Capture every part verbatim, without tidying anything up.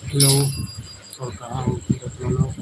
Hello, welcome. Good afternoon.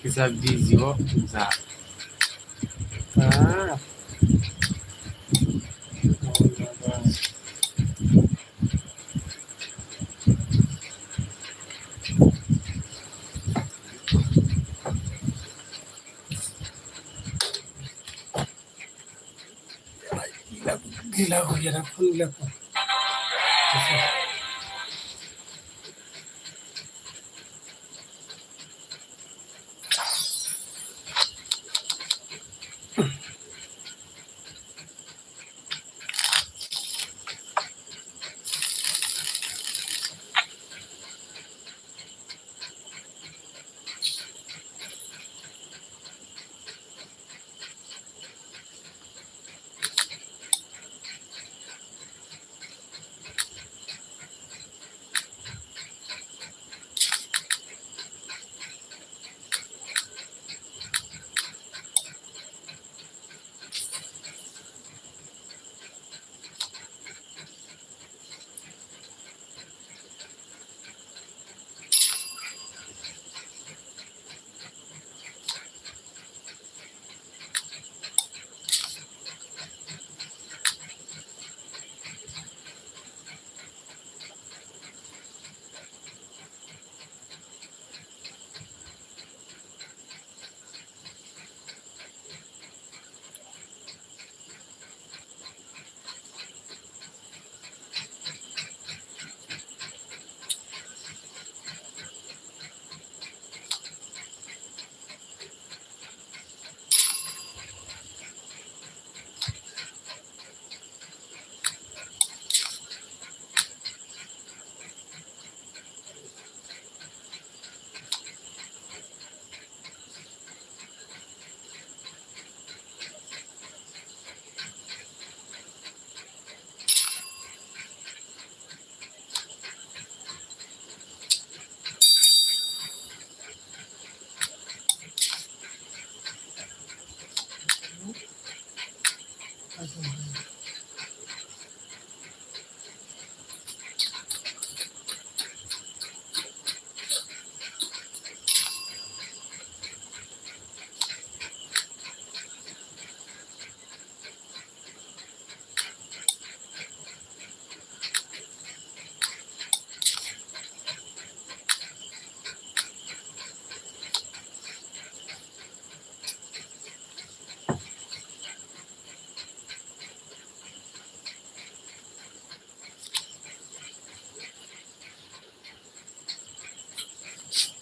Kisa busy o kisa. Ah. Gila, gila, gila, gila.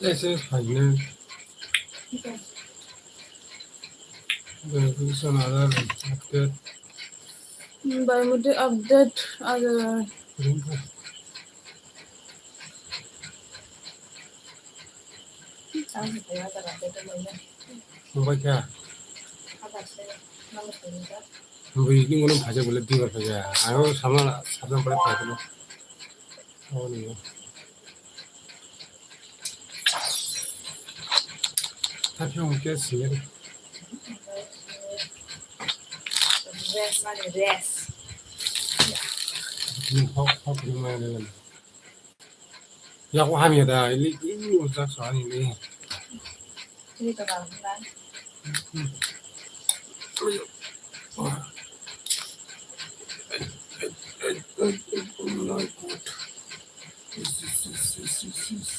Ese phaina. Beneficial Aadhaar update. Biometric update Aadhaar. Ringka. Mobile kha? Bui ni ngono phaja bole dibar phaja. Ano sama sabjang pore phaja bole. Oh, ni. Tapi ang kaya sih. Rest, mane rest. Ni hok, hok, ni mana, mana. Yago hamya da, ili, ili ujak so ani ili. Ini to bang, bang. Oh my God. Yes, yes, yes.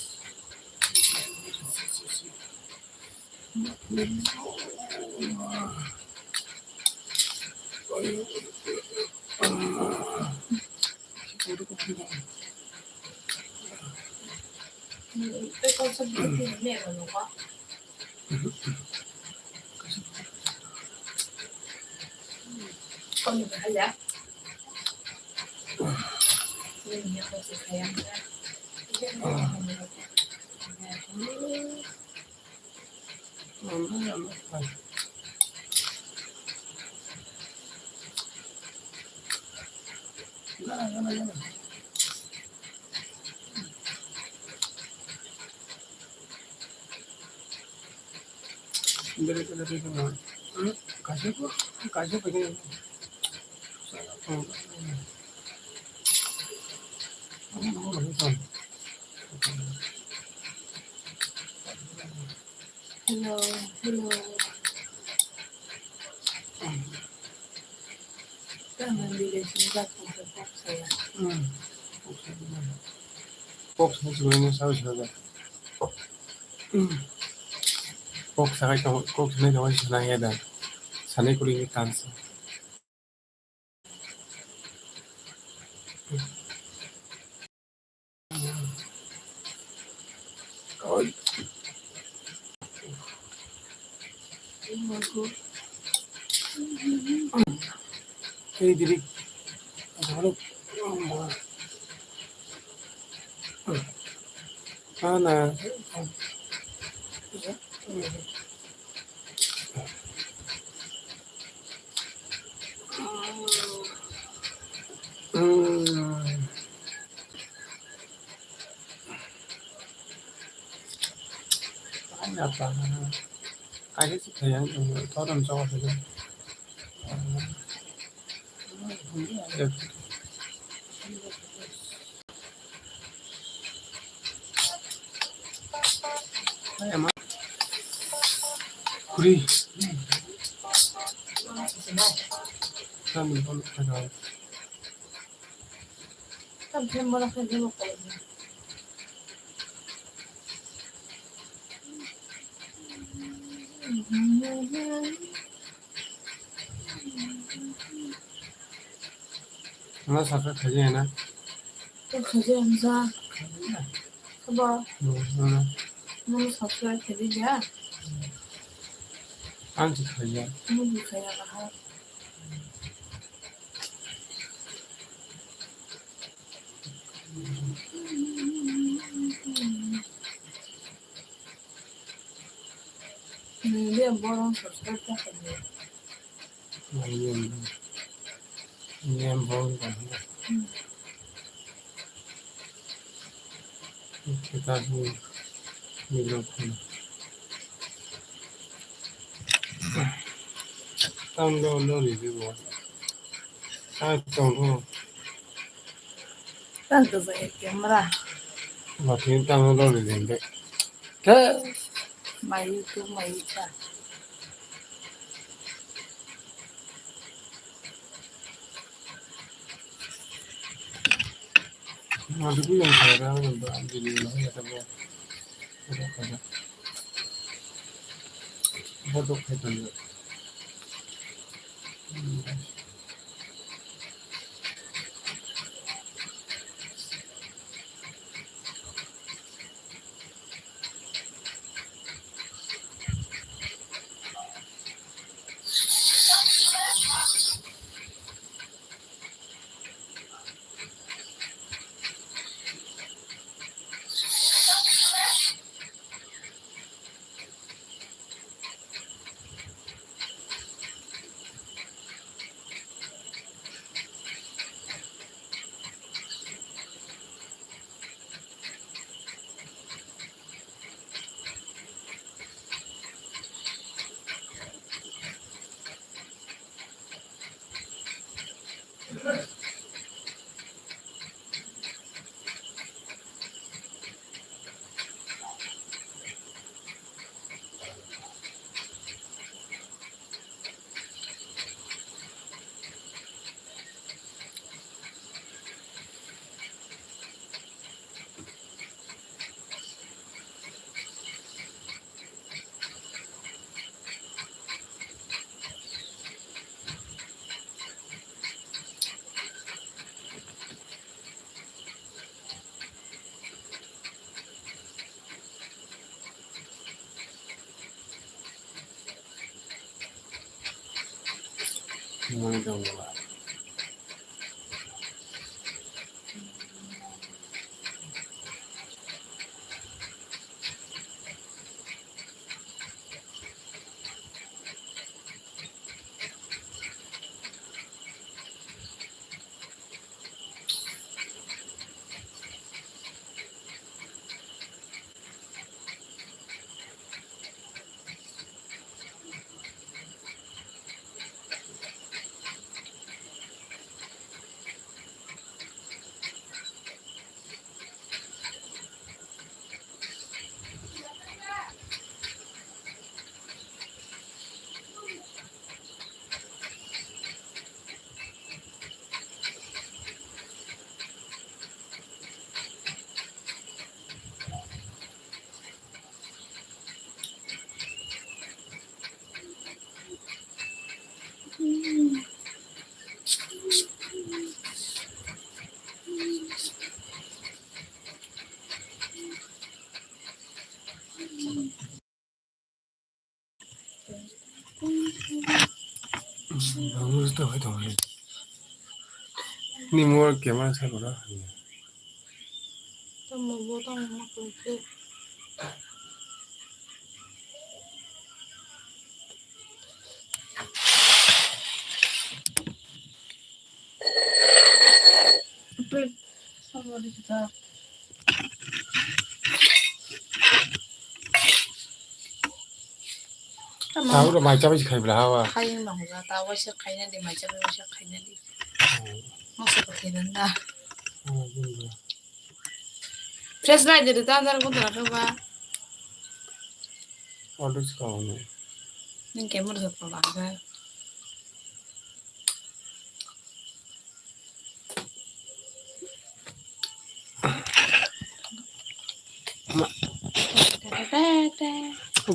Kaisa ko, kaisa ko. Hello, hello. Tamang relation ba kung sa kok saya. Hmm. Kok sa sa sa sa. Kok sa kai kok sa kai sa na ya da. Sa ne kuli ni kansa. Hey, diri. Ana. Mm. Ana pa. Kaisa si thayang, thorom choba thayang. Kuri. Ano subscribe khaijak na? Khaijak ang ja. Khabo. Ano subscribe khaijak ya? Ang si khaijak. Ano si khaijak aha. Nini borok subscribe ta khaidi. Nini borok ta khaidi. Kita ni video khuna. Tam lo lo review bo. Ai, tong, tong. Tang kwchak ya camera. Matin tang lo le le. Te. Mayu tu mayu ta. Madugu yang saya dah, yang dah, yang dah, yang dah. Bodoh kaitan. Ni mobile camera sai pura. Tamo bo tamo ma koi khe. Tamo. Tamo ro mai chabai khai bla hawa. Khai ma hoga, ta waisa khaina di, mai chabai waisa khaina di. Hmm. Masa ko khaina na. Hmm, hmm, hmm. Fresh light de ta dar ko dara ba. Always call me. Ning camera sa pala ga.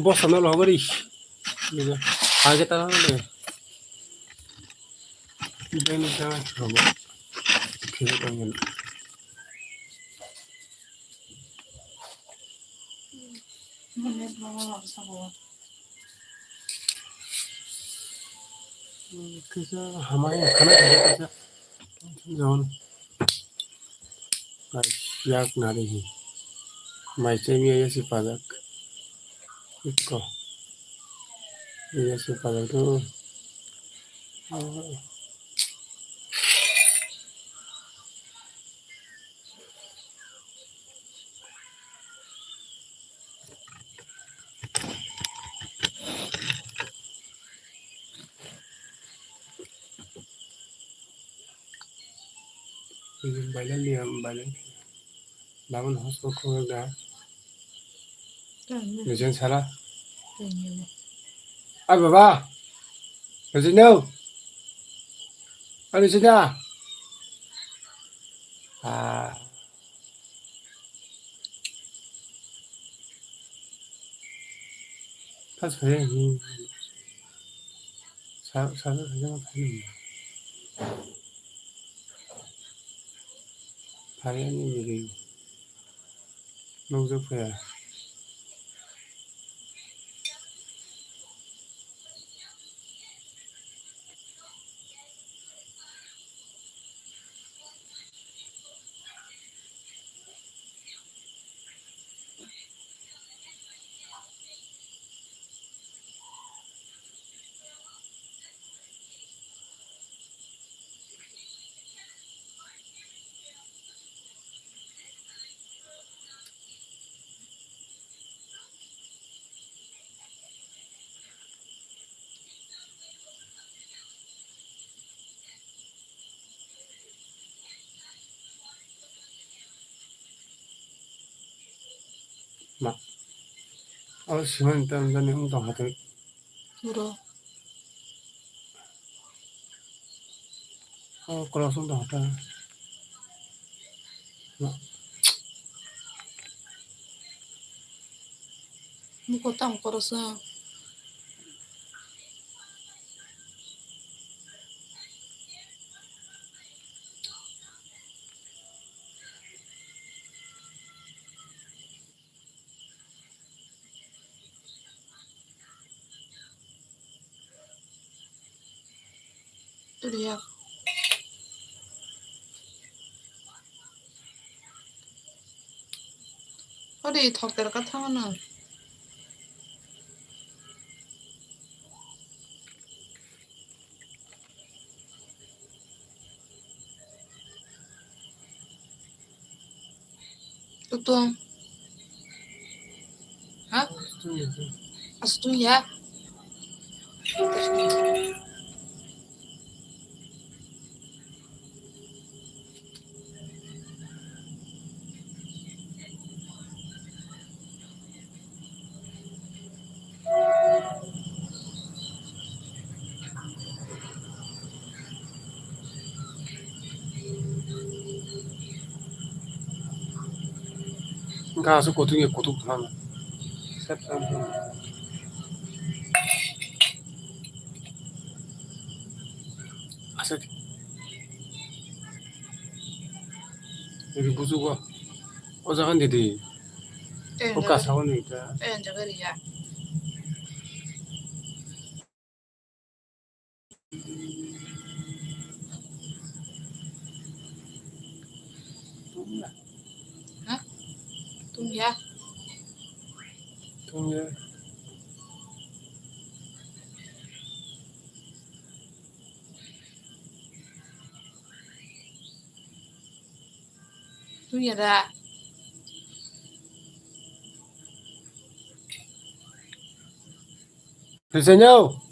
Bosa no lo gori. Age ta no le. Beni ta robo. Khe ta ngen. Kisa hamai khana kisa. Jon. Yak nari hi. Mai chemi ya si pajak. Ikko. Ya si pajak tu. Bailal niya, bailal. Laban hospital khogak da. Tanya. Nijen sala. Tanya. Ai baba. Nijen no. Ai nijen da. Ah. Pas kaya ni. Sa, sa, sa, sa, sa. Phai ani bwrwi nukjak phaiya. Ma. O simani tam jani wng tong kha twi. Bro. O cross wng tong kha twi. Ma. Muko tam cross wng. Riya. Ori thok ter ka thang na. Kutung. Ha? Astung ya. Wngkha aswk kutung ya kutung phano. Sep sep. Aswk. Iri bujugo. O jaga ni di. Eh, o jaga kasa ni ta. Eh, jaga ri ya. Ha? Tung ya. Tung ya. Tung ya da. Risenyo.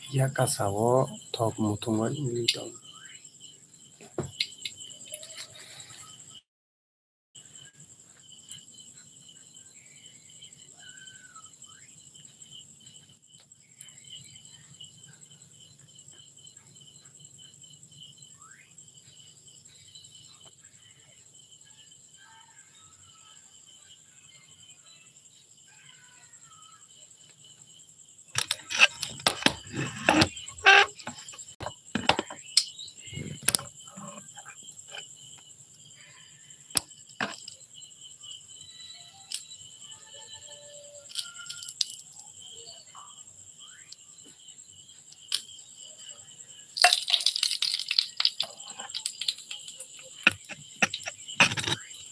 Ya kasa o thok muthung bai wngwi tong.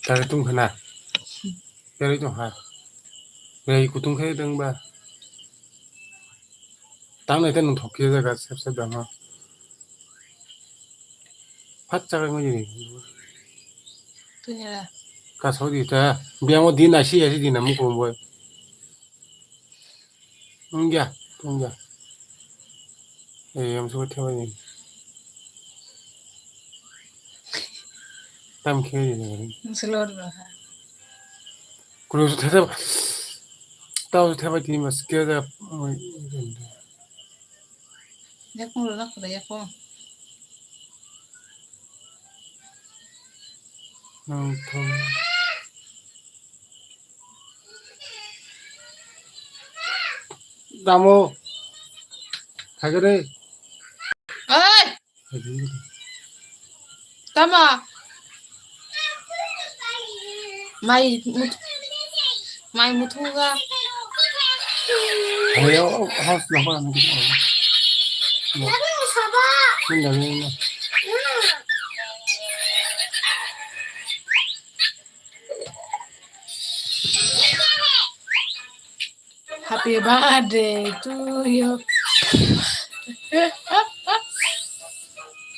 Tari tung khana. Tari tung ha. Ngai kutung khai dang ba. Tang nai ta nung thok khe jaga sep sep dang ha. Phat chakai mo jini. Tunya. Kasao di ta. Biang o din asi asi din amu kong boy. Wngya, wngya. Eh, yang suka thebai ni. Tam khe ni ni. Selor ba ha. Kulo su theba. Tao su theba tini mas kya da. Yakung lo nak pada yakung. Nang thong. Tamo. Thagre. Oi. Tamo. Mai mut-, mai mutuga. Ayo, has na pa. Happy birthday to you.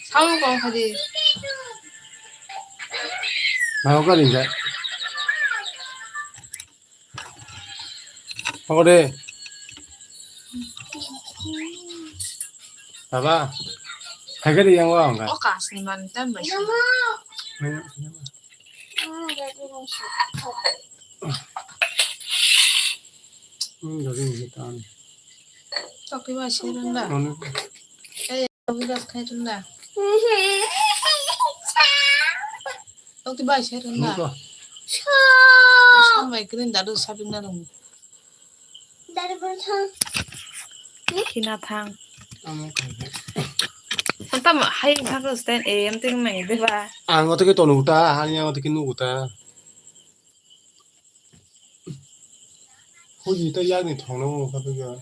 Sound kong khadi. Mau ka rinda. Ode. Baba. Hai ka ri yang wa ang ka. Oh, kasih mantan ba. Hmm, dari ini kan. Tapi masih rendah. Mana? Eh, tapi gas kayak rendah. Tokti bai se rwna. Nungkha. Sambai kwrwini dadu sapikna rwng. Khina thang. Amo khaikhe. Tamo hai thang stand e em ting mai de ba. Ang oto ke tonu uta, hani ang oto ke nu uta. Huji ta yakni thongno mungkha twi ya.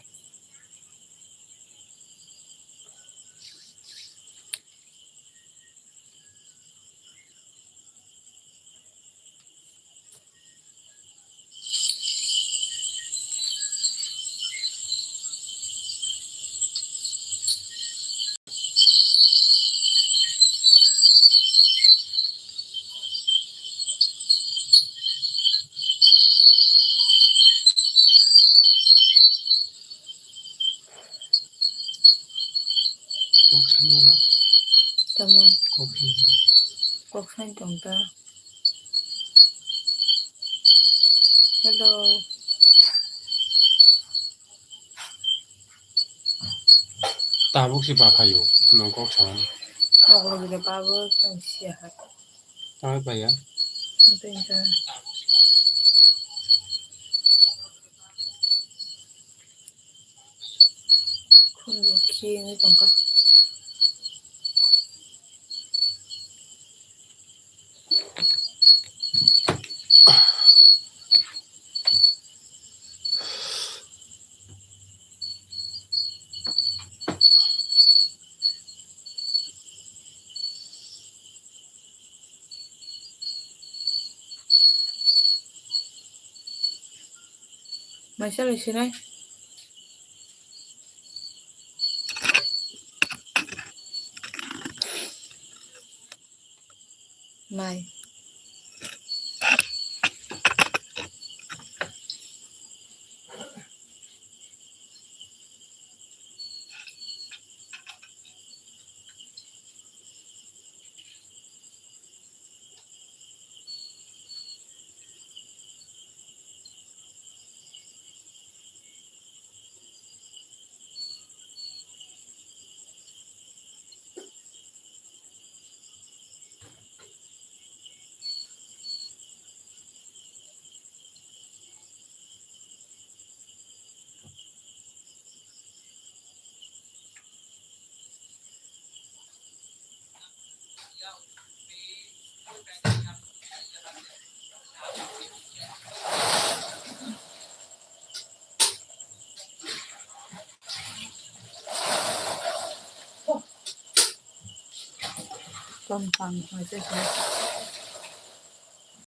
Kok sanala. Tamo. Kok sanala. Kok san tong ta. Hello. Tabuk si pa phaio, nong kok sa. Noklo gede pa bo tang sia ha. Tang pa ya. Tang ta. Khunju khini tongkha. Mai salai sinai. Mai. Tongthang hoi se se.